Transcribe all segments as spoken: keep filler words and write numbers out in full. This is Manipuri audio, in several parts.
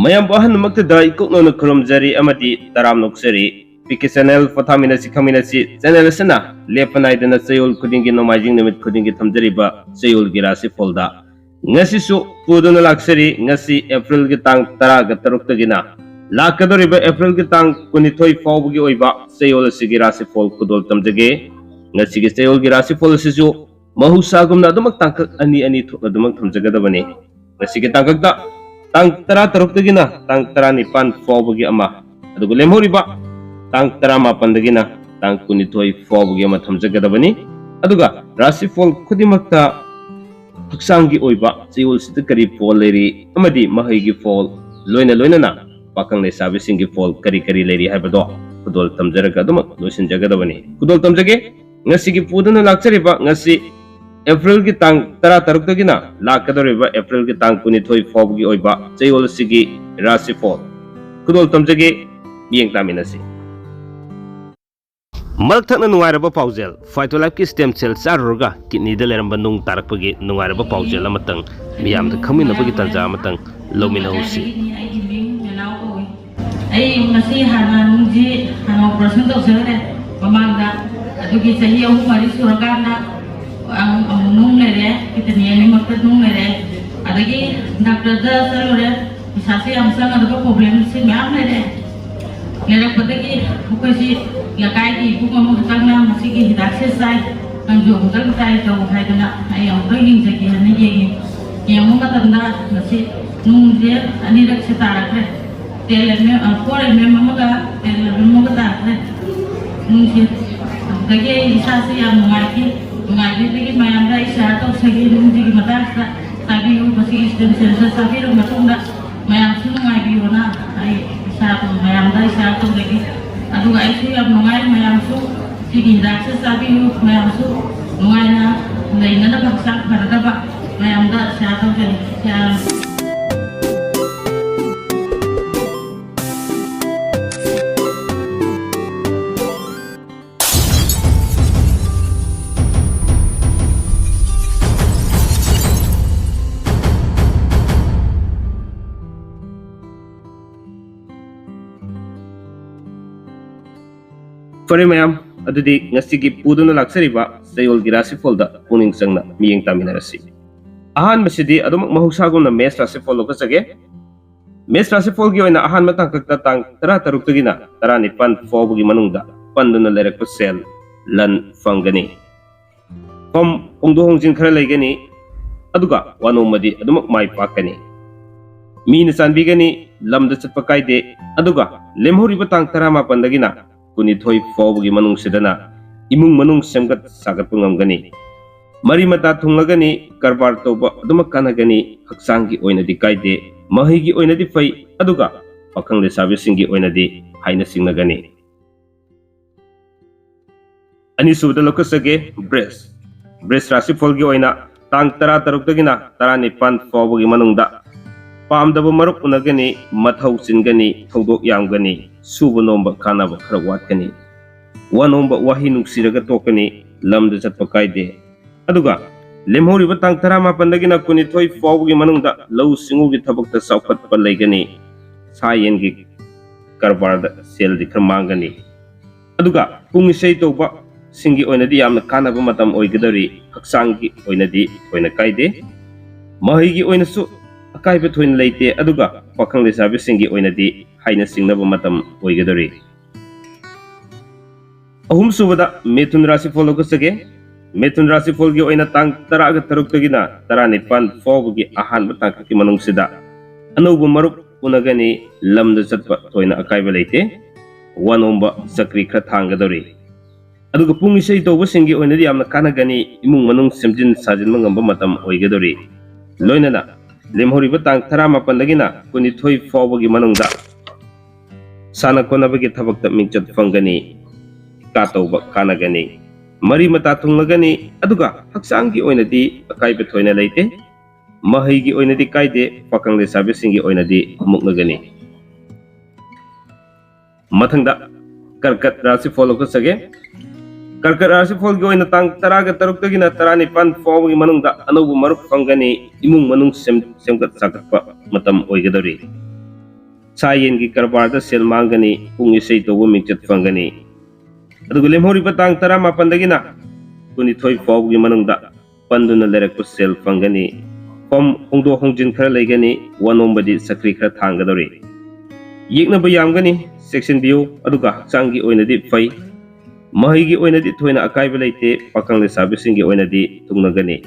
ꯃꯌꯥꯝꯕꯨ ꯑꯍꯥꯟꯕꯃꯛꯇꯗ ꯏꯀꯣꯛꯅꯧꯅ ꯈꯨꯔꯨꯝꯖꯔꯤ ꯑꯃꯗꯤ ꯇꯔꯥꯝ ꯅꯣꯛꯆꯔꯤ꯫ ꯄꯤ ꯀꯦ ꯆꯦꯅꯦꯜ ꯄꯣꯊꯥꯃꯤꯟꯅꯁꯤ ꯈꯪꯃꯤꯟꯅꯁꯤ ꯆꯦꯅꯦꯜ ꯑꯁꯤꯅ ꯂꯦꯞꯄ ꯅꯥꯏꯗꯅ ꯆꯌꯣꯜ ꯈꯨꯗꯤꯡꯒꯤ ꯅꯣꯡꯃꯥꯏꯖꯤꯡ ꯅꯨꯃꯤꯠ ꯈꯨꯗꯤꯡꯒꯤ ꯊꯝꯖꯔꯤꯕ ꯆꯌꯣꯜꯒꯤ ꯔꯥꯁꯤꯐꯣꯜꯗ ꯉꯁꯤꯁꯨ ꯄꯨꯗꯨꯅ ꯂꯥꯛꯆꯔꯤ꯫ ꯉꯁꯤ ꯑꯦꯄ꯭ꯔꯤꯜꯒꯤ ꯇꯥꯡ ꯇꯔꯥꯒ ꯇꯔꯨꯛꯇꯒꯤꯅ ꯂꯥꯛꯀꯗꯧꯔꯤꯕ ꯑꯦꯄ꯭ꯔꯤꯜꯒꯤ ꯇꯥꯡ ꯀꯨꯟꯅꯤꯊꯣꯏ ꯐꯥꯎꯕꯒꯤ ꯑꯣꯏꯕ ꯆꯌꯣꯜ ꯑꯁꯤꯒꯤ ꯔꯥꯁꯤꯐꯣꯜ ꯈꯨꯗꯣꯜ ꯇꯝꯖꯒꯦ꯫ ꯉꯁꯤꯒꯤ ꯆꯌꯣꯜꯒꯤ ꯔꯥꯁꯤꯐꯣꯜ ꯑꯁꯤꯁꯨ ꯃꯍꯧꯁꯥꯒꯨꯝꯅ ꯑꯗꯨꯃꯛ ꯇꯥꯡꯀꯛ ꯑꯅꯤ ꯑꯅꯤ ꯊꯣꯛꯅ ꯑꯗꯨꯃꯛ ꯊꯝꯖꯒꯗꯕꯅꯤ꯫ ꯉꯁꯤꯒꯤ ꯇꯥꯡꯀꯛꯇ ꯇꯥꯡ ꯇꯔꯥ ꯇꯔꯨꯛꯇꯒꯤꯅ ꯇꯥꯡ ꯇꯔꯥꯅꯤꯄꯥꯟ ꯐꯥꯎꯕꯒꯤ ꯑꯃ, ꯑꯗꯨꯒ ꯂꯦꯝꯍꯧꯔꯤꯕ ꯇꯥꯡ ꯇꯔꯥꯃꯥꯄꯟꯗꯒꯤꯅ ꯇꯥꯡ ꯀꯨꯟꯅꯤꯊꯣꯏ ꯐꯥꯎꯕꯒꯤ ꯑꯃ ꯊꯝꯖꯒꯗꯕꯅꯤ꯫ ꯑꯗꯨꯒ ꯔꯥꯁꯤꯐꯣꯜ ꯈꯨꯗꯤꯡꯃꯛꯇ ꯍꯛꯆꯥꯡꯒꯤ ꯑꯣꯏꯕ ꯆꯌꯣꯜꯁꯤꯗ ꯀꯔꯤ ꯐꯣꯜ ꯂꯩꯔꯤ ꯑꯃꯗꯤ ꯃꯍꯩꯒꯤ ꯐꯣꯜ, ꯂꯣꯏꯅ ꯂꯣꯏꯅꯅ ꯄꯥꯈꯪ ꯂꯩꯁꯥꯕꯤꯁꯤꯡꯒꯤ ꯐꯣꯜ ꯀꯔꯤ ꯀꯔꯤ ꯂꯩꯔꯤ ꯍꯥꯏꯕꯗꯣ ꯈꯨꯗꯣꯜ ꯇꯝꯖꯔꯒ ꯑꯗꯨꯃꯛ ꯂꯣꯏꯁꯤꯟꯖꯒꯗꯕꯅꯤ꯫ ꯈꯨꯗꯣꯜ ꯇꯝꯖꯒꯦ꯫ ꯉꯁꯤꯒꯤ ꯄꯨꯗꯨꯅ ꯂꯥꯛꯆꯔꯤꯕ ꯉꯁꯤ ꯑꯦꯄ꯭ꯔꯤꯜꯒꯤ ꯇꯥꯡ ꯇꯔꯥ ꯇꯔꯨꯛꯇꯒꯤꯅ ꯂꯥꯛꯀꯗꯧꯔꯤꯕ ꯑꯦꯄ꯭ꯔꯤꯜꯒꯤ ꯇꯥꯡ ꯀꯨꯟꯅꯤꯊꯣꯏ ꯐꯥꯎꯕꯒꯤ ꯑꯣꯏꯕ ꯆꯌꯣꯜ ꯑꯁꯤꯒꯤ ꯔꯥꯁꯤꯐꯣꯜ ꯈꯨꯗꯣꯜ ꯇꯝꯖꯒꯦ꯫ ꯃꯤꯠꯌꯦꯡ ꯇꯥꯃꯤꯟꯅꯁꯤ꯫ ꯃꯔꯛ ꯊꯠꯅ ꯅꯨꯡꯉꯥꯏꯔꯕ ꯄꯥꯎꯖꯦꯜ, ꯐꯥꯏꯇꯣꯂꯥꯏꯐꯀꯤ ꯁ꯭ꯇꯦꯝ ꯁꯦꯜ ꯆꯥꯔꯨꯔꯒ ꯀꯤꯠꯅꯤꯗ ꯂꯩꯔꯝꯕ ꯅꯨꯡ ꯇꯥꯔꯛꯄꯒꯤ ꯅꯨꯡꯉꯥꯏꯔꯕ ꯄꯥꯎꯖꯦꯜ ꯑꯃꯇꯪ ꯃꯤꯌꯥꯝꯗ ꯈꯪꯃꯤꯟꯅꯕꯒꯤ ꯇꯥꯟꯖꯥ ꯑꯃꯇꯪ ꯂꯧꯃꯤꯟꯅꯍꯧꯁꯤ꯫ ꯑꯩꯒꯤ ꯃꯤꯡ ꯃꯦꯅꯥꯎ ꯀꯧꯏ꯫ ꯑꯩ ꯉꯁꯤ ꯍꯥꯟꯅ ꯅꯨꯡꯁꯤ ꯍꯥꯟꯅ ꯑꯣꯄꯔꯦꯁꯟ ꯇꯧꯖꯈ꯭ꯔꯦ ꯃꯃꯥꯡꯗ꯫ ꯑꯗꯨꯒꯤ ꯆꯍꯤ ꯑꯍꯨꯝ ꯃꯔꯤ ꯁꯨꯔꯀꯥꯟꯗ ꯑꯃꯨꯛ, ꯑꯃꯨꯛ ꯅꯨꯡ ꯂꯩꯔꯦ, ꯀꯤꯠꯅꯤ ꯑꯅꯤꯃꯛꯇ ꯅꯨꯡ ꯂꯩꯔꯦ꯫ ꯑꯗꯒꯤ ꯗꯥꯛꯇꯔꯗ ꯆꯠꯂꯨꯔꯦ, ꯄꯩꯁꯥꯁꯦ ꯌꯥꯝ ꯆꯪꯒꯗꯕ ꯄ꯭ꯔꯣꯕ꯭ꯂꯦꯝꯁꯦ ꯃꯌꯥꯝ ꯂꯩꯔꯦ꯫ ꯂꯩꯔꯛꯄꯗꯒꯤ ꯑꯩꯈꯣꯏꯁꯤ ꯂꯩꯀꯥꯏꯒꯤ ꯏꯕꯨꯡ ꯑꯃꯈꯛꯇꯪꯅ ꯃꯁꯤꯒꯤ ꯍꯤꯗꯥꯛꯁꯦ ꯆꯥꯏ, ꯅꯪꯁꯨ ꯑꯃꯨꯛꯇꯪ ꯆꯥꯏ ꯇꯧ ꯍꯥꯏꯗꯅ ꯑꯩ ꯑꯃꯨꯛꯇꯪ ꯌꯦꯡꯖꯒꯦ ꯍꯥꯏꯅ ꯌꯦꯡꯉꯤ꯫ ꯌꯦꯡꯕ ꯃꯇꯝꯗ ꯃꯁꯤ ꯅꯨꯡꯁꯦ ꯑꯅꯤꯔꯛꯁꯦ ꯇꯥꯔꯛꯈ꯭ꯔꯦ꯫ ꯇꯦꯟ ꯑꯦꯝ ꯑꯦꯝ, ꯑ, ꯐꯣꯔ ꯑꯦꯝ ꯑꯦꯝ ꯑꯃꯒ ꯇꯦꯟ ꯑꯦꯝ ꯑꯦꯝ ꯑꯃꯒ ꯇꯥꯔꯛꯈ꯭ꯔꯦ꯫ ꯅꯨꯡꯁꯦ꯫ ꯑꯗꯨꯗꯒꯤ ꯑꯩ ꯏꯁꯥꯁꯦ ꯌꯥꯝ ꯅꯨꯡꯉꯥꯏꯈꯤ꯫ ꯅꯨꯡꯉꯥꯏꯈꯤꯕꯗꯒꯤ ꯃꯌꯥꯝꯗ ꯑꯩ ꯁꯤꯌꯥꯔ ꯇꯧꯖꯒꯦ ꯅꯨꯡꯁꯤꯒꯤ ꯃꯇꯥꯡꯁꯤꯗ꯫ ꯆꯥꯕꯤꯌꯨ, ꯃꯁꯤꯒꯤ ꯁ꯭ꯇꯦꯝ ꯁꯦꯜꯁꯦ ꯆꯥꯕꯤꯔꯕ ꯃꯇꯨꯡꯗ ꯃꯌꯥꯝꯁꯨ ꯅꯨꯡꯉꯥꯏꯕꯤꯌꯣꯅ ꯑꯩ ꯏꯁꯥ ꯃꯌꯥꯝꯗ ꯏꯁꯥ ꯇꯧꯖꯒꯦ꯫ ꯑꯗꯨꯒ ꯑꯩꯁꯨ ꯌꯥꯝ ꯅꯨꯡꯉꯥꯏ, ꯃꯌꯥꯝꯁꯨ ꯁꯤꯒꯤ ꯍꯤꯗꯥꯛꯁꯦ ꯆꯥꯕꯤꯌꯨ, ꯃꯌꯥꯝꯁꯨ ꯅꯨꯡꯉꯥꯏꯅ ꯂꯩꯅꯅꯕ, ꯍꯛꯆꯥꯡ ꯐꯅꯅꯕ ꯃꯌꯥꯝꯗ ꯏꯁꯥ ꯇꯧꯖꯒꯦ꯫ ꯏꯁꯥ ꯐꯔꯦ ꯃꯌꯥꯝ, ꯑꯗꯨꯗꯤ ꯉꯁꯤꯒꯤ ꯄꯨꯗꯨꯅ ꯂꯥꯛꯆꯔꯤꯕ ꯆꯌꯣꯜꯒꯤ ꯔꯥꯁꯤꯐꯣꯜꯗ ꯄꯨꯛꯅꯤꯡ ꯆꯪꯅ ꯃꯤꯠꯌꯦꯡ ꯇꯥꯃꯤꯟꯅꯔꯁꯤ꯫ ꯑꯍꯥꯟꯕꯁꯤꯗꯤ ꯑꯗꯨꯃꯛ ꯃꯍꯧꯁꯥꯒꯨꯝꯅ ꯃꯦꯁ ꯔꯥꯁꯤꯐꯣꯜ ꯂꯧꯈꯠꯆꯒꯦ꯫ ꯃꯦꯁ ꯔꯥꯁꯤꯐꯣꯜꯒꯤ ꯑꯣꯏꯅ ꯑꯍꯥꯟꯕ ꯇꯥꯡꯀꯛꯇ ꯇꯥꯡ ꯇꯔꯥ ꯇꯔꯨꯛꯇꯒꯤꯅ ꯇꯔꯥ ꯅꯤꯄꯥꯟ ꯐꯥꯎꯕꯒꯤ ꯃꯅꯨꯡꯗ ꯄꯟꯗꯨꯅ ꯂꯩꯔꯛꯄ ꯁꯦꯜ ꯂꯟ ꯐꯪꯒꯅꯤ꯫ ꯐꯝ ꯍꯣꯡꯗꯣꯛ ꯍꯣꯡꯖꯤꯟ ꯈꯔ ꯂꯩꯒꯅꯤ, ꯑꯗꯨꯒ ꯋꯥꯅꯣꯝꯃꯗꯤ ꯑꯗꯨꯃꯛ ꯃꯥꯏ ꯄꯥꯛꯀꯅꯤ꯫ ꯃꯤꯅ ꯆꯥꯟꯕꯤꯒꯅꯤ, ꯂꯝꯗ ꯆꯠꯄ ꯀꯥꯏꯗꯦ, ꯑꯗꯨꯒ ꯂꯦꯝꯍꯧꯔꯤꯕ ꯇꯥꯡ ꯇꯔꯥꯃꯥꯄꯟꯗꯒꯤꯅ ꯀꯨꯟꯅꯤꯊꯣꯏ ꯐꯥꯎꯕꯒꯤ ꯃꯅꯨꯡꯁꯤꯗꯅ ꯏꯃꯨꯡ ꯃꯅꯨꯡ ꯁꯦꯝꯒꯠ ꯁꯥꯒꯠꯄ ꯉꯝꯒꯅꯤ꯫ ꯃꯔꯤ ꯃꯇꯥ ꯊꯨꯡꯂꯒꯅꯤ, ꯀꯔꯕꯥꯔ ꯇꯧꯕ ꯑꯗꯨꯃꯛ ꯀꯥꯟꯅꯒꯅꯤ, ꯍꯛꯆꯥꯡꯒꯤ ꯑꯣꯏꯅꯗꯤ ꯀꯥꯏꯗꯦ, ꯃꯍꯩꯒꯤ ꯑꯣꯏꯅꯗꯤ ꯐꯩ, ꯑꯗꯨꯒ ꯄꯥꯈꯪ ꯂꯩꯁꯥꯕꯤꯁꯤꯡꯒꯤ ꯑꯣꯏꯅꯗꯤ ꯍꯥꯏꯅ ꯁꯤꯡꯅꯒꯅꯤ꯫ ꯑꯅꯤꯁꯨꯕꯗ ꯂꯧꯈꯠꯆꯒꯦ ꯕ꯭ꯔꯤꯖ꯫ ꯕ꯭ꯔꯤꯖ ꯔꯥꯁꯤꯐꯣꯜꯒꯤ ꯑꯣꯏꯅ ꯇꯥꯡ ꯇꯔꯥ ꯇꯔꯨꯛꯇꯒꯤꯅ ꯇꯔꯥ ꯅꯤꯄꯥꯟ ꯐꯥꯎꯕꯒꯤ ꯃꯅꯨꯡꯗ ꯄꯥꯝꯗꯕ ꯃꯔꯨꯞ ꯎꯅꯒꯅꯤ, ꯃꯊꯧ ꯆꯤꯟꯒꯅꯤ, ꯊꯧꯗꯣꯛ ꯌꯥꯝꯒꯅꯤ, ꯁꯨꯕ ꯅꯣꯝꯕ ꯀꯥꯟꯅꯕ ꯈꯔ ꯋꯥꯠꯀꯅꯤ, ꯋꯥꯅꯣꯝꯕ ꯋꯥꯍꯩ ꯅꯨꯡꯁꯤꯔꯒ ꯇꯣꯛꯀꯅꯤ, ꯂꯝꯗ ꯆꯠꯄ ꯀꯥꯏꯗꯦ꯫ ꯑꯗꯨꯒ ꯂꯦꯝꯍꯧꯔꯤꯕ ꯇꯥꯡ ꯇꯔꯥꯃꯥꯄꯟꯗꯒꯤꯅ ꯀꯨꯟꯅꯤꯊꯣꯏ ꯐꯥꯎꯕꯒꯤ ꯃꯅꯨꯡꯗ ꯂꯧꯎ ꯁꯤꯡꯎꯒꯤ ꯊꯕꯛꯇ ꯆꯥꯎꯈꯠꯄ ꯂꯩꯒꯅꯤ, ꯁꯥ ꯌꯦꯟꯒꯤ ꯀꯔꯕꯥꯔꯗ ꯁꯦꯜꯗꯤ ꯈꯔ ꯃꯥꯡꯒꯅꯤ꯫ ꯑꯗꯨꯒ ꯄꯨꯡ ꯏꯁꯩ ꯇꯧꯕꯁꯤꯡꯒꯤ ꯑꯣꯏꯅꯗꯤ ꯌꯥꯝꯅ ꯀꯥꯟꯅꯕ ꯃꯇꯝ ꯑꯣꯏꯒꯗꯧꯔꯤ, ꯍꯛꯆꯥꯡꯒꯤ ꯑꯣꯏꯅꯗꯤ ꯊꯣꯏꯅ ꯀꯥꯏꯗꯦ꯫ ꯃꯍꯩꯒꯤ ꯑꯣꯏꯅꯁꯨ ꯑꯀꯥꯏꯕ ꯊꯣꯏꯅ ꯂꯩꯇꯦ, ꯑꯗꯨꯒ ꯄꯥꯈꯪ ꯂꯩꯁꯥꯕꯤꯁꯤꯡꯒꯤ ꯑꯣꯏꯅꯗꯤ ꯍꯥꯏꯅ ꯁꯤꯡꯅꯕ ꯃꯇꯝ ꯑꯣꯏꯒꯗꯧꯔꯤ꯫ ꯑꯍꯨꯝꯁꯨꯕꯗ ꯃꯤꯊꯨꯟ ꯔꯥꯁꯤꯐꯣꯜ ꯂꯧꯈꯠꯆꯒꯦ꯫ ꯃꯤꯊꯨꯟ ꯔꯥꯁꯤꯐꯣꯜꯒꯤ ꯑꯣꯏꯅ ꯇꯥꯡ ꯇꯔꯥꯒ ꯇꯔꯨꯛꯇꯒꯤꯅ ꯇꯔꯥꯅꯤꯄꯥꯟ ꯐꯥꯎꯕꯒꯤ ꯑꯍꯥꯟꯕ ꯇꯥꯡꯀꯛꯀꯤ ꯃꯅꯨꯡꯁꯤꯗ ꯑꯅꯧꯕ ꯃꯔꯨꯞ ꯎꯅꯒꯅꯤ, ꯂꯝꯗ ꯆꯠꯄ ꯊꯣꯏꯅ ꯑꯀꯥꯏꯕ ꯂꯩꯇꯦ, ꯋꯥꯅꯣꯝꯕ ꯆꯀ꯭ꯔꯤ ꯈꯔ ꯊꯥꯡꯒꯗꯧꯔꯤ꯫ ꯑꯗꯨꯒ ꯄꯨꯡ ꯏꯁꯩ ꯇꯧꯕꯁꯤꯡꯒꯤ ꯑꯣꯏꯅꯗꯤ ꯌꯥꯝꯅ ꯀꯥꯟꯅꯒꯅꯤ, ꯏꯃꯨꯡ ꯃꯅꯨꯡ ꯁꯦꯝꯖꯤꯟ ꯁꯥꯖꯤꯟꯕ ꯉꯝꯕ ꯃꯇꯝ ꯑꯣꯏꯒꯗꯧꯔꯤ꯫ ꯂꯣꯏꯅꯅ ꯂꯦꯝꯍꯧꯔꯤꯕ ꯇꯥꯡ ꯇꯔꯥꯃꯥꯄꯟꯗꯒꯤꯅ ꯀꯨꯟꯅꯤꯊꯣꯏ ꯐꯥꯎꯕꯒꯤ ꯃꯅꯨꯡꯗ ꯁꯥꯟꯅ ꯈꯣꯠꯅꯕꯒꯤ ꯊꯕꯛꯇ ꯃꯤꯡꯆꯠ ꯐꯪꯒꯅꯤ, ꯀꯥ ꯇꯧꯕ ꯀꯥꯟꯅꯒꯅꯤ, ꯃꯔꯤ ꯃꯇꯥ ꯊꯨꯡꯂꯒꯅꯤ, ꯑꯗꯨꯒ ꯍꯛꯆꯥꯡꯒꯤ ꯑꯣꯏꯅꯗꯤ ꯑꯀꯥꯏꯕ ꯊꯣꯏꯅ ꯂꯩꯇꯦ, ꯃꯍꯩꯒꯤ ꯑꯣꯏꯅꯗꯤ ꯀꯥꯏꯗꯦ, ꯄꯥꯈꯪ ꯂꯩꯁꯥꯕꯤꯁꯤꯡꯒꯤ ꯑꯣꯏꯅꯗꯤ ꯃꯨꯛꯅꯒꯅꯤ꯫ ꯃꯊꯪꯗ ꯀꯔꯀꯠ ꯔꯥꯁꯤꯐꯣꯜ ꯂꯧꯈꯠꯆꯒꯦ꯫ ꯀꯔꯀꯠ ꯔꯥꯁꯤꯐꯣꯜꯒꯤ ꯑꯣꯏꯅ ꯇꯥꯡ ꯇꯔꯥꯒ ꯇꯔꯨꯛꯇꯒꯤꯅ ꯇꯔꯥꯅꯤꯄꯥꯟ ꯐꯥꯎꯕꯒꯤ ꯃꯅꯨꯡꯗ ꯑꯅꯧꯕ ꯃꯔꯨꯞ ꯐꯪꯒꯅꯤ, ꯏꯃꯨꯡ ꯃꯅꯨꯡ ꯁꯦꯝ-, ꯁꯦꯝꯒꯠ ꯁꯥꯒꯠꯄ ꯃꯇꯝ ꯑꯣꯏꯒꯗꯧꯔꯤ꯫ ꯁꯥ ꯌꯦꯟꯒꯤ ꯀꯔꯕꯥꯔꯗ ꯁꯦꯜ ꯃꯥꯡꯒꯅꯤ, ꯄꯨꯡ ꯏꯁꯩ ꯇꯧꯕ ꯃꯤꯡꯆꯠ ꯐꯪꯒꯅꯤ꯫ ꯑꯗꯨꯒ ꯂꯦꯝꯍꯧꯔꯤꯕ ꯇꯥꯡ ꯇꯔꯥꯃꯥꯄꯟꯗꯒꯤꯅ ꯀꯨꯟꯅꯤꯊꯣꯏ ꯐꯥꯎꯕꯒꯤ ꯃꯅꯨꯡꯗ ꯄꯟꯗꯨꯅ ꯂꯩꯔꯛꯄ ꯁꯦꯜ ꯐꯪꯒꯅꯤ꯫ ꯐꯝ ꯍꯣꯡꯗꯣꯛ ꯍꯣꯡꯖꯤꯟ ꯈꯔ ꯂꯩꯒꯅꯤ, ꯋꯥ ꯅꯣꯝꯕꯗꯤ ꯁꯛꯇꯤ ꯈꯔ ꯊꯥꯡꯒꯗꯧꯔꯤ꯫ ꯌꯦꯛꯅꯕ ꯌꯥꯝꯒꯅꯤ, ꯆꯦꯛꯁꯤꯟꯕꯤꯌꯨ꯫ ꯑꯗꯨꯒ ꯍꯛꯆꯥꯡꯒꯤ ꯑꯣꯏꯅꯗꯤ ꯐꯩ, ꯃꯍꯩꯒꯤ ꯑꯣꯏꯅꯗꯤ ꯊꯣꯏꯅ ꯑꯀꯥꯏꯕ ꯂꯩꯇꯦ, ꯄꯥꯈꯪ ꯂꯩꯁꯥꯕꯤꯁꯤꯡꯒꯤ ꯑꯣꯏꯅꯗꯤ ꯊꯨꯡꯅꯒꯅꯤ꯫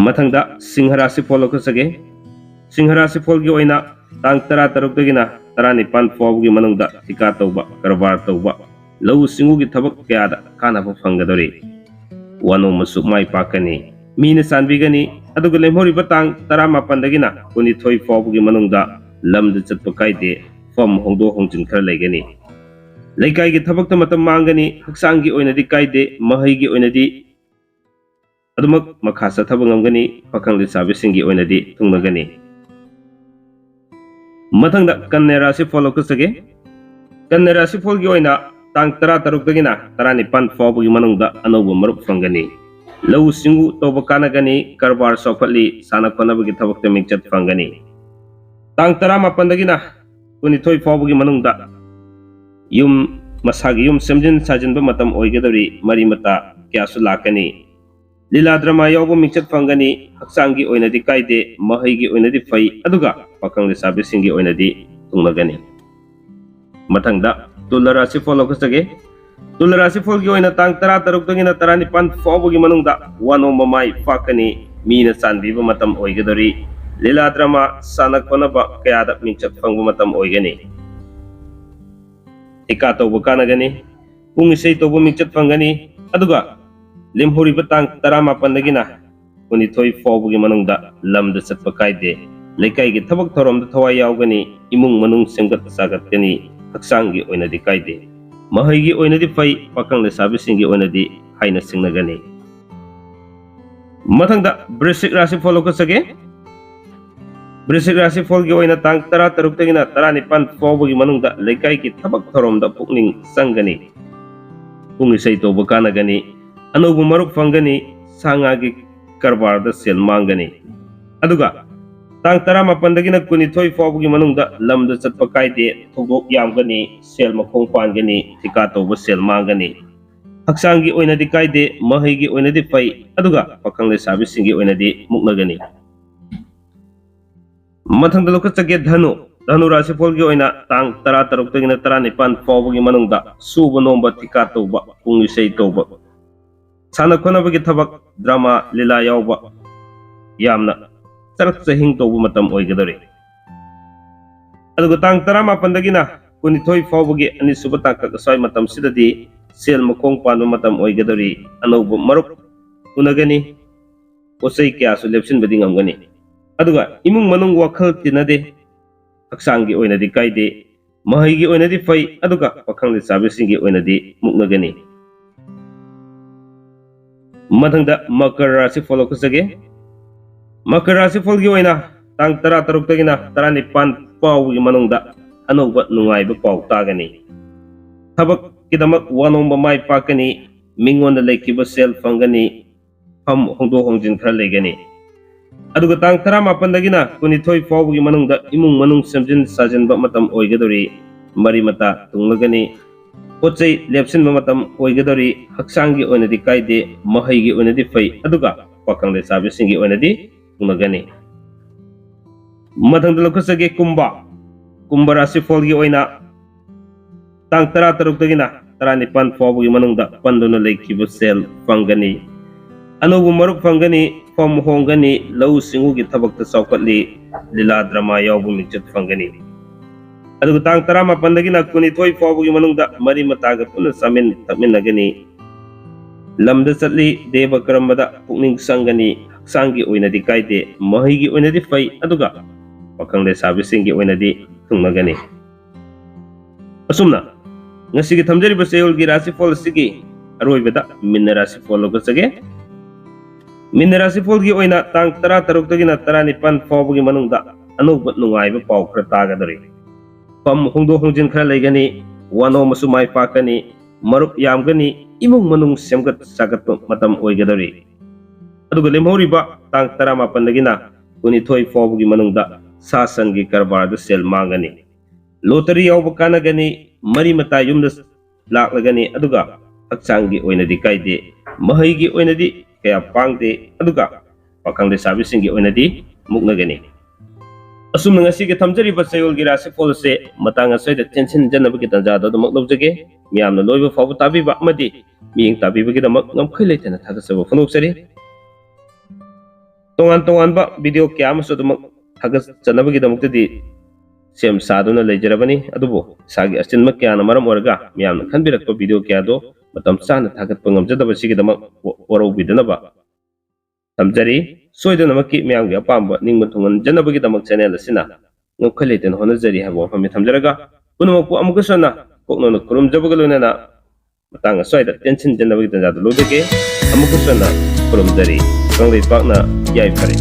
ꯃꯊꯪꯗ ꯁꯤꯡꯍ ꯔꯥꯁꯤꯐꯣꯜ ꯂꯧꯈꯠꯆꯒꯦ꯫ ꯁꯤꯡꯍ ꯔꯥꯁꯤꯐꯣꯜꯒꯤ ꯑꯣꯏꯅ ꯇꯥꯡ ꯇꯔꯥ ꯇꯔꯨꯛꯇꯒꯤꯅ ꯇꯔꯥꯅꯤꯄꯥꯟ ꯐꯥꯎꯕꯒꯤ ꯃꯅꯨꯡꯗ ꯊꯤꯀꯥ ꯇꯧꯕ, ꯀꯔꯕꯥꯔ ꯇꯧꯕ, ꯂꯧꯎ ꯁꯤꯡꯎꯒꯤ ꯊꯕꯛ ꯀꯌꯥꯗ ꯀꯥꯟꯅꯕ ꯐꯪꯒꯗꯧꯔꯤ꯫ ꯋꯥꯅꯣꯝꯃꯁꯨ ꯃꯥꯏ ꯄꯥꯛꯀꯅꯤ, ꯃꯤꯅ ꯆꯥꯟꯕꯤꯒꯅꯤ꯫ ꯑꯗꯨꯒ ꯂꯦꯝꯍꯧꯔꯤꯕ ꯇꯥꯡ ꯇꯔꯥꯃꯥꯄꯟꯗꯒꯤꯅ ꯀꯨꯟꯅꯤꯊꯣꯏ ꯐꯥꯎꯕꯒꯤ ꯃꯅꯨꯡꯗ ꯂꯝꯗ ꯆꯠꯄ ꯀꯥꯏꯗꯦ, ꯐꯝ ꯍꯣꯡꯗꯣꯛ ꯍꯣꯡꯖꯤꯟ ꯈꯔ ꯂꯩꯒꯅꯤ꯫ ꯂꯩꯀꯥꯏꯒꯤ ꯊꯕꯛꯇ ꯃꯇꯝ ꯃꯥꯡꯒꯅꯤ, ꯍꯛꯆꯥꯡꯒꯤ ꯑꯣꯏꯅꯗꯤ ꯀꯥꯏꯗꯦ, ꯃꯍꯩꯒꯤ ꯑꯣꯏꯅꯗꯤ ꯑꯗꯨꯃꯛ ꯃꯈꯥ ꯆꯠꯊꯕ ꯉꯝꯒꯅꯤ, ꯄꯥꯈꯪ ꯂꯩꯁꯥꯕꯤꯁꯤꯡꯒꯤ ꯑꯣꯏꯅꯗꯤ ꯊꯨꯡꯅꯒꯅꯤ꯫ ꯃꯊꯪꯗ ꯀꯟꯌꯥ ꯔꯥꯁꯤꯐꯣꯜ ꯂꯧꯈꯠꯆꯒꯦ꯫ ꯀꯟꯌꯥ ꯔꯥꯁꯤꯐꯣꯜꯒꯤ ꯑꯣꯏꯅ ꯇꯥꯡ ꯇꯔꯥ ꯇꯔꯨꯛꯇꯒꯤꯅ ꯇꯔꯥꯅꯤꯄꯥꯟ ꯐꯥꯎꯕꯒꯤ ꯃꯅꯨꯡꯗ ꯑꯅꯧꯕ ꯃꯔꯨꯞ ꯐꯪꯒꯅꯤ꯫ ꯂꯧꯎ ꯁꯤꯡꯎ ꯇꯧꯕ ꯀꯥꯟꯅꯒꯅꯤ, ꯀꯔꯕꯥꯔ ꯆꯥꯎꯈꯠꯂꯤ, ꯁꯥꯟꯅ ꯈꯣꯠꯅꯕꯒꯤ ꯊꯕꯛꯇ ꯃꯤꯡꯆꯠ ꯐꯪꯒꯅꯤ꯫ ꯇꯥꯡ ꯇꯔꯥꯃꯥꯄꯟꯗꯒꯤꯅ ꯀꯨꯟꯅꯤꯊꯣꯏ ꯐꯥꯎꯕꯒꯤ ꯃꯅꯨꯡꯗ ꯌꯨꯝ, ꯃꯁꯥꯒꯤ ꯌꯨꯝ ꯁꯦꯝꯖꯤꯟ ꯁꯥꯖꯤꯟꯕ ꯃꯇꯝ ꯑꯣꯏꯒꯗꯧꯔꯤ, ꯃꯔꯤ ꯃꯇꯥ ꯀꯌꯥꯁꯨ ꯂꯥꯛꯀꯅꯤ꯫ ꯂꯤꯂꯥ ꯗ꯭ꯔꯃꯥ ꯌꯥꯎꯕ ꯃꯤꯡꯆꯠ ꯐꯪꯒꯅꯤ, ꯍꯛꯆꯥꯡꯒꯤ ꯑꯣꯏꯅꯗꯤ ꯀꯥꯏꯗꯦ, ꯃꯍꯩꯒꯤ ꯑꯣꯏꯅꯗꯤ ꯐꯩ, ꯑꯗꯨꯒ ꯄꯥꯈꯪ ꯂꯩꯁꯥꯕꯤꯁꯤꯡꯒꯤ ꯑꯣꯏꯅꯗꯤ ꯊꯨꯡꯅꯒꯅꯤ꯫ ꯃꯊꯪꯗ ꯇꯨꯂꯥ ꯔꯥꯁꯤꯐꯣꯜ ꯂꯧꯈꯠꯆꯒꯦ꯫ ꯇꯨꯂꯥ ꯔꯥꯁꯤꯐꯣꯜꯒꯤ ꯑꯣꯏꯅ ꯇꯥꯡ ꯇꯔꯥ ꯇꯔꯨꯛꯇꯒꯤꯅ ꯇꯔꯥꯅꯤꯄꯥꯟ ꯐꯥꯎꯕꯒꯤ ꯃꯅꯨꯡꯗ ꯋꯥꯅꯣꯝꯕ ꯃꯥꯏ ꯄꯥꯛꯀꯅꯤ, ꯃꯤꯅ ꯆꯥꯟꯕꯤꯕ ꯃꯇꯝ ꯑꯣꯏꯒꯗꯧꯔꯤ꯫ ꯂꯤꯂꯥ ꯗ꯭ꯔꯃꯥ, ꯁꯥꯟꯅ ꯈꯣꯠꯅꯕ ꯀꯌꯥꯗ ꯃꯤꯡꯆꯠ ꯐꯪꯕ ꯃꯇꯝ ꯑꯣꯏꯒꯅꯤ꯫ ꯊꯤꯀꯥ ꯇꯧꯕ ꯀꯥꯟꯅꯒꯅꯤ, ꯄꯨꯡ ꯏꯁꯩ ꯇꯧꯕ ꯃꯤꯡꯆꯠ ꯐꯪꯒꯅꯤ꯫ ꯑꯗꯨꯒ ꯂꯦꯝꯍꯧꯔꯤꯕ ꯇꯥꯡ ꯇꯔꯥꯃꯥꯄꯟꯗꯒꯤꯅ ꯀꯨꯟꯅꯤꯊꯣꯏ ꯐꯥꯎꯕꯒꯤ ꯃꯅꯨꯡꯗ ꯂꯝꯗ ꯆꯠꯄ ꯀꯥꯏꯗꯦ, ꯂꯩꯀꯥꯏꯒꯤ ꯊꯕꯛ ꯊꯧꯔꯝꯗ ꯊꯋꯥꯏ ꯌꯥꯎꯒꯅꯤ, ꯏꯃꯨꯡ ꯃꯅꯨꯡ ꯁꯦꯝꯒꯠ ꯁꯥꯒꯠꯀꯅꯤ, ꯍꯛꯆꯥꯡꯒꯤ ꯑꯣꯏꯅꯗꯤ ꯀꯥꯏꯗꯦ꯫ ꯃꯍꯩꯒꯤ ꯑꯣꯏꯅꯗꯤ ꯐꯩ, ꯄꯥꯈꯪ ꯂꯩꯁꯥꯕꯤꯁꯤꯡꯒꯤ ꯑꯣꯏꯅꯗꯤ ꯍꯥꯏꯅ ꯁꯤꯡꯅꯒꯅꯤ꯫ ꯃꯊꯪꯗ ꯕ꯭ꯔꯤꯁꯤꯛ ꯔꯥꯁꯤꯐꯣꯜ ꯂꯧꯈꯠꯆꯒꯦ꯫ ꯕ꯭ꯔꯤꯁꯤꯛ ꯔꯥꯁꯤꯐꯣꯜꯒꯤ ꯑꯣꯏꯅ ꯇꯥꯡ ꯇꯔꯥ ꯇꯔꯨꯛꯇꯒꯤꯅ ꯇꯔꯥꯅꯤꯄꯥꯟ ꯐꯥꯎꯕꯒꯤ ꯃꯅꯨꯡꯗ ꯂꯩꯀꯥꯏꯒꯤ ꯊꯕꯛ ꯊꯧꯔꯝꯗ ꯄꯨꯛꯅꯤꯡ ꯆꯪꯒꯅꯤ꯫ ꯄꯨꯡ ꯏꯁꯩ ꯇꯧꯕ ꯀꯥꯟꯅꯒꯅꯤ, ꯑꯅꯧꯕ ꯃꯔꯨꯞ ꯐꯪꯒꯅꯤ, ꯁꯥ ꯉꯥꯒꯤ ꯀꯔꯕꯥꯔꯗ ꯁꯦꯜ ꯃꯥꯡꯒꯅꯤ꯫ ꯑꯗꯨꯒ ꯇꯥꯡ ꯇꯔꯥꯃꯥꯄꯟꯗꯒꯤꯅ ꯀꯨꯟꯅꯤꯊꯣꯏ ꯐꯥꯎꯕꯒꯤ ꯃꯅꯨꯡꯗ ꯂꯝꯗ ꯆꯠꯄ ꯀꯥꯏꯗꯦ, ꯊꯧꯗꯣꯛ ꯌꯥꯝꯒꯅꯤ, ꯁꯦꯜ ꯃꯈꯣꯡ ꯄꯥꯟꯒꯅꯤ, ꯊꯤꯀꯥ ꯇꯧꯕ ꯁꯦꯜ ꯃꯥꯡꯒꯅꯤ꯫ ꯍꯛꯆꯥꯡꯒꯤ ꯑꯣꯏꯅꯗꯤ ꯀꯥꯏꯗꯦ, ꯃꯍꯩꯒꯤ ꯑꯣꯏꯅꯗꯤ ꯐꯩ, ꯑꯗꯨꯒ ꯄꯥꯈꯪ ꯂꯩꯁꯥꯕꯤꯁꯤꯡꯒꯤ ꯑꯣꯏꯅꯗꯤ ꯃꯨꯛꯅꯒꯅꯤ꯫ ꯃꯊꯪꯗ ꯂꯧꯈꯠꯆꯒꯦ ꯙꯅꯨ꯫ ꯙꯅꯨ ꯔꯥꯁꯤꯐꯣꯜꯒꯤ ꯑꯣꯏꯅ ꯇꯥꯡ ꯇꯔꯥꯇꯔꯨꯛꯇꯒꯤꯅ ꯇꯔꯥꯅꯤꯄꯥꯟ ꯐꯥꯎꯕꯒꯤ ꯃꯅꯨꯡꯗ ꯁꯨꯕ ꯅꯣꯝꯕ, ꯊꯤꯀꯥ ꯇꯧꯕ, ꯄꯨꯡ ꯏꯁꯩ ꯇꯧꯕ, ꯁꯥꯟꯅ ꯈꯣꯠꯅꯕꯒꯤ ꯊꯕꯛ, ꯗ꯭ꯔꯃꯥ, ꯂꯤꯂꯥ ꯌꯥꯎꯕ, ꯌꯥꯝꯅ ꯆꯔꯛ ꯆꯍꯤꯡ ꯇꯧꯕ ꯃꯇꯝ ꯑꯣꯏꯒꯗꯧꯔꯤ꯫ ꯑꯗꯨꯒ ꯇꯥꯡ ꯇꯔꯥꯃꯥꯄꯟꯗꯒꯤꯅ ꯀꯨꯟꯅꯤꯊꯣꯏ ꯐꯥꯎꯕꯒꯤ ꯑꯅꯤꯁꯨꯕ ꯇꯥꯡꯀꯛ ꯑꯁ꯭ꯋꯥꯏ ꯃꯇꯝꯁꯤꯗꯗꯤ ꯁꯦꯜ ꯃꯈꯣꯡ ꯄꯥꯟꯕ ꯃꯇꯝ ꯑꯣꯏꯒꯗꯧꯔꯤ꯫ ꯑꯅꯧꯕ ꯃꯔꯨꯞ ꯎꯅꯒꯅꯤ, ꯄꯣꯠ ꯆꯩ ꯀꯌꯥꯁꯨ ꯂꯦꯞꯁꯤꯟꯕꯗꯤ ꯉꯝꯒꯅꯤ꯫ ꯑꯗꯨꯒ ꯏꯃꯨꯡ ꯃꯅꯨꯡ ꯋꯥꯈꯜ ꯇꯤꯟꯅꯗꯦ, ꯍꯛꯆꯥꯡꯒꯤ ꯑꯣꯏꯅꯗꯤ ꯀꯥꯏꯗꯦ, ꯃꯍꯩꯒꯤ ꯑꯣꯏꯅꯗꯤ ꯐꯩ, ꯑꯗꯨꯒ ꯄꯥꯈꯪ ꯂꯩꯁꯥꯕꯤꯁꯤꯡꯒꯤ ꯑꯣꯏꯅꯗꯤ ꯃꯨꯛꯅꯒꯅꯤ꯫ ꯃꯊꯪꯗ ꯃꯀꯔ ꯔꯥꯁꯤꯐꯣꯜ ꯂꯧꯈꯠꯆꯒꯦ꯫ ꯃꯀꯔ ꯔꯥꯁꯤꯐꯣꯜꯒꯤ ꯑꯣꯏꯅ ꯇꯥꯡ ꯇꯔꯥꯇꯔꯨꯛꯇꯒꯤꯅ ꯇꯔꯥꯅꯤꯄꯥꯟ ꯐꯥꯎꯕꯒꯤ ꯃꯅꯨꯡꯗ ꯑꯅꯧꯕ ꯅꯨꯡꯉꯥꯏꯕ ꯄꯥꯎ ꯇꯥꯒꯅꯤ꯫ ꯊꯕꯛꯀꯤꯗꯃꯛ ꯋꯥꯅꯣꯝꯕ ꯃꯥꯏ ꯄꯥꯛꯀꯅꯤ, ꯃꯤꯉꯣꯟꯗ ꯂꯩꯈꯤꯕ ꯁꯦꯜ ꯐꯪꯒꯅꯤ, ꯐꯝ ꯍꯣꯡꯗꯣꯛ ꯍꯣꯡꯖꯤꯟ ꯈꯔ ꯂꯩꯒꯅꯤ꯫ ꯑꯗꯨꯒ ꯇꯥꯡ ꯇꯔꯥꯃꯥꯄꯟꯗꯒꯤꯅ ꯀꯨꯟꯅꯤꯊꯣꯏ ꯐꯥꯎꯕꯒꯤ ꯃꯅꯨꯡꯗ ꯏꯃꯨꯡ ꯃꯅꯨꯡ ꯁꯦꯝꯖꯤꯟ ꯁꯥꯖꯤꯟꯕ ꯃꯇꯝ ꯑꯣꯏꯒꯗꯧꯔꯤ, ꯃꯔꯤ ꯃꯇꯥ ꯊꯨꯡꯂꯒꯅꯤ, ꯄꯣꯠ ꯆꯩ ꯂꯦꯞꯁꯤꯟꯕ ꯃꯇꯝ ꯑꯣꯏꯒꯗꯧꯔꯤ, ꯍꯛꯆꯥꯡꯒꯤ ꯑꯣꯏꯅꯗꯤ ꯀꯥꯏꯗꯦ, ꯃꯍꯩꯒꯤ ꯑꯣꯏꯅꯗꯤ ꯐꯩ, ꯑꯗꯨꯒ ꯄꯥꯈꯪ ꯂꯩꯁꯥꯕꯤꯁꯤꯡꯒꯤ ꯑꯣꯏꯅꯗꯤ ꯊꯨꯡꯂꯒꯅꯤ꯫ ꯃꯊꯪꯗ ꯂꯧꯈꯠꯆꯒꯦ ꯀꯨꯝꯚ꯫ ꯀꯨꯝꯚ ꯔꯥꯁꯤꯐꯣꯜꯒꯤ ꯑꯣꯏꯅ ꯇꯥꯡ ꯇꯔꯥꯇꯔꯨꯛꯇꯒꯤꯅ ꯇꯔꯥꯅꯤꯄꯥꯟ ꯐꯥꯎꯕꯒꯤ ꯃꯅꯨꯡꯗ ꯄꯟꯗꯨꯅ ꯂꯩꯈꯤꯕ ꯁꯦꯜ ꯐꯪꯒꯅꯤ, ꯑꯅꯧꯕ ꯃꯔꯨꯞ ꯐꯪꯒꯅꯤ, ꯐꯝ ꯍꯣꯡꯒꯅꯤ, ꯂꯧꯎ ꯁꯤꯡꯎꯒꯤ ꯊꯕꯛꯇ ꯆꯥꯎꯈꯠꯂꯤ, ꯂꯤꯂꯥ ꯗ꯭ꯔꯃꯥ ꯌꯥꯎꯕ ꯃꯤꯡꯆꯠ ꯐꯪꯒꯅꯤ꯫ ꯑꯗꯨꯒ ꯇꯥꯡ ꯇꯔꯥꯃꯥꯄꯟꯗꯒꯤꯅ ꯀꯨꯟꯅꯤꯊꯣꯏ ꯐꯥꯎꯕꯒꯤ ꯃꯅꯨꯡꯗ ꯃꯔꯤ ꯃꯇꯥꯒ ꯄꯨꯟꯅ ꯆꯥꯃꯤꯟ ꯊꯛꯃꯤꯟꯅꯒꯅꯤ꯫ ꯂꯝꯗ ꯆꯠꯂꯤ, ꯗꯦꯕ ꯀꯔꯝꯕꯗ ꯄꯨꯛꯅꯤꯡ ꯆꯪꯒꯅꯤ, ꯍꯛꯆꯥꯡꯒꯤ ꯑꯣꯏꯅꯗꯤ ꯀꯥꯏꯗꯦ, ꯃꯍꯩꯒꯤ ꯑꯣꯏꯅꯗꯤ ꯐꯩ, ꯑꯗꯨꯒ ꯄꯥꯈꯪ ꯂꯩꯁꯥꯕꯤꯁꯤꯡꯒꯤ ꯑꯣꯏꯅꯗꯤ ꯊꯨꯡꯅꯒꯅꯤ꯫ ꯑꯁꯨꯝꯅ ꯉꯁꯤꯒꯤ ꯊꯝꯖꯔꯤꯕ ꯆꯌꯣꯜꯒꯤ ꯔꯥꯁꯤꯐꯣꯜ ꯑꯁꯤꯒꯤ ꯑꯔꯣꯏꯕꯗ ꯃꯤꯟꯅ ꯔꯥꯁꯤꯐꯣꯜ ꯂꯧꯈꯠꯆꯒꯦ꯫ ꯃꯤꯟꯅ ꯔꯥꯁꯤꯐꯣꯜꯒꯤ ꯑꯣꯏꯅ ꯇꯥꯡ ꯇꯔꯥꯇꯔꯨꯛꯇꯒꯤꯅ ꯇꯔꯥꯅꯤꯄꯥꯟ ꯐꯥꯎꯕꯒꯤ ꯃꯅꯨꯡꯗ ꯑꯅꯧꯕ ꯅꯨꯡꯉꯥꯏꯕ ꯄꯥꯎ ꯈꯔ ꯇꯥꯒꯗꯧꯔꯤ꯫ ꯐꯝ ꯍꯣꯡꯗꯣꯛ ꯍꯣꯡꯖꯤꯟ ꯈꯔ ꯂꯩꯒꯅꯤ, ꯋꯥꯅꯣꯝ ꯑꯃꯁꯨ ꯃꯥꯏ ꯄꯥꯛꯀꯅꯤ, ꯃꯔꯨꯞ ꯌꯥꯝꯒꯅꯤ, ꯏꯃꯨꯡ ꯃꯅꯨꯡ ꯁꯦꯝꯒꯠ ꯁꯥꯒꯠꯄ ꯃꯇꯝ ꯑꯣꯏꯒꯗꯧꯔꯤ꯫ ꯑꯗꯨꯒ ꯂꯦꯝꯍꯧꯔꯤꯕ ꯇꯥꯡ ꯇꯔꯥꯃꯥꯄꯟꯗꯒꯤꯅ ꯀꯨꯟꯅꯤꯊꯣꯏ ꯐꯥꯎꯕꯒꯤ ꯃꯅꯨꯡꯗ ꯁꯥ ꯁꯟꯒꯤ ꯀꯔꯕꯥꯔꯗ ꯁꯦꯜ ꯃꯥꯡꯒꯅꯤ꯫ ꯂꯣꯇꯔꯤ ꯌꯥꯎꯕ ꯀꯥꯟꯅꯒꯅꯤ, ꯃꯔꯤ ꯃꯇꯥ ꯌꯨꯝꯗ ꯂꯥꯛꯂꯒꯅꯤ, ꯑꯗꯨꯒ ꯍꯛꯆꯥꯡꯒꯤ ꯑꯣꯏꯅꯗꯤ ꯀꯥꯏꯗꯦ, ꯃꯍꯩꯒꯤ ꯑꯣꯏꯅꯗꯤ ꯀꯌꯥ ꯄꯥꯡꯗꯦ, ꯑꯗꯨꯒ ꯄꯥꯈꯪ ꯂꯩꯁꯥꯕꯤꯁꯤꯡꯒꯤ ꯑꯣꯏꯅꯗꯤ ꯃꯨꯛꯅꯒꯅꯤ꯫ ꯑꯁꯨꯝꯅ ꯉꯁꯤꯒꯤ ꯊꯝꯖꯔꯤꯕ ꯆꯌꯣꯜꯒꯤ ꯔꯥꯁꯤꯐꯣꯜ ꯑꯁꯦ ꯃꯇꯥꯡ ꯑꯁ꯭ꯋꯥꯏꯗ ꯇꯦꯟꯁꯤꯟꯖꯅꯕꯒꯤ ꯇꯥꯟꯖꯥꯗꯨ ꯑꯗꯨꯃꯛ ꯂꯧꯖꯒꯦ꯫ ꯃꯤꯌꯥꯝꯅ ꯂꯣꯏꯕ ꯐꯥꯎꯕ ꯇꯥꯕꯤꯕ ꯑꯃꯗꯤ ꯃꯤꯠꯌꯦꯡ ꯇꯥꯕꯤꯕꯒꯤꯗꯃꯛ ꯉꯝꯈꯩ ꯂꯩꯇꯅ ꯊꯥꯒꯠꯆꯕ ꯐꯣꯡꯗꯣꯛꯆꯔꯤ꯫ ꯇꯣꯉꯥꯟ ꯇꯣꯉꯥꯟꯕ ꯚꯤꯗꯤꯑꯣ ꯀꯌꯥ ꯑꯃꯁꯨ ꯑꯗꯨꯃꯛ ꯊꯥꯒꯠꯆꯅꯕꯒꯤꯗꯃꯛꯇꯗꯤ ꯁꯦꯝ ꯁꯥꯗꯨꯅ ꯂꯩꯖꯔꯕꯅꯤ, ꯑꯗꯨꯕꯨ ꯏꯁꯥꯒꯤ ꯑꯆꯤꯟꯕ ꯀꯌꯥꯅ ꯃꯔꯝ ꯑꯣꯏꯔꯒ ꯃꯤꯌꯥꯝꯅ ꯈꯟꯕꯤꯔꯛꯄ ꯚꯤꯗꯤꯑꯣ ꯀꯌꯥꯗꯣ ꯃꯇꯝ ꯆꯥꯅ ꯊꯥꯒꯠꯄ ꯉꯝꯖꯗꯕꯁꯤꯒꯤꯗꯃꯛ ꯋꯥ-, ꯋꯥꯔꯧꯕꯤꯗꯅꯕ ꯊꯝꯖꯔꯤ꯫ ꯁꯣꯏꯗꯅꯃꯛꯀꯤ ꯃꯤꯌꯥꯝꯒꯤ ꯑꯄꯥꯝꯕ ꯅꯤꯡꯕ ꯊꯨꯡꯍꯟꯖꯅꯕꯒꯤꯗꯃꯛ ꯆꯦꯅꯦꯜ ꯑꯁꯤꯅ ꯉꯝꯈꯩ ꯂꯩꯇꯅ ꯍꯣꯠꯅꯖꯔꯤ ꯍꯥꯏꯕ ꯋꯥꯐꯝꯁꯤ ꯊꯝꯖꯔꯒ, ꯄꯨꯝꯅꯃꯛꯄꯨ ꯑꯃꯨꯛꯀꯁꯨ ꯍꯟꯅ ꯀꯣꯛꯅꯅ ꯈꯨꯔꯨꯝꯖꯕꯒ ꯂꯣꯏꯅꯅ ꯃꯇꯥꯡ ꯑꯁ꯭ꯋꯥꯏꯗ ꯇꯦꯟꯁꯤꯟꯖꯅꯕꯒꯤ ꯇꯥꯟꯖꯥꯗꯨ ꯂꯧꯖꯒꯦ꯫ ꯑꯃꯨꯛꯀꯁꯨ ꯍꯟꯅ ꯈꯨꯔꯨꯝꯖꯔꯤ꯫ ꯀꯪꯂꯩꯄꯥꯛꯅ ꯌꯥꯏꯐꯔꯦ꯫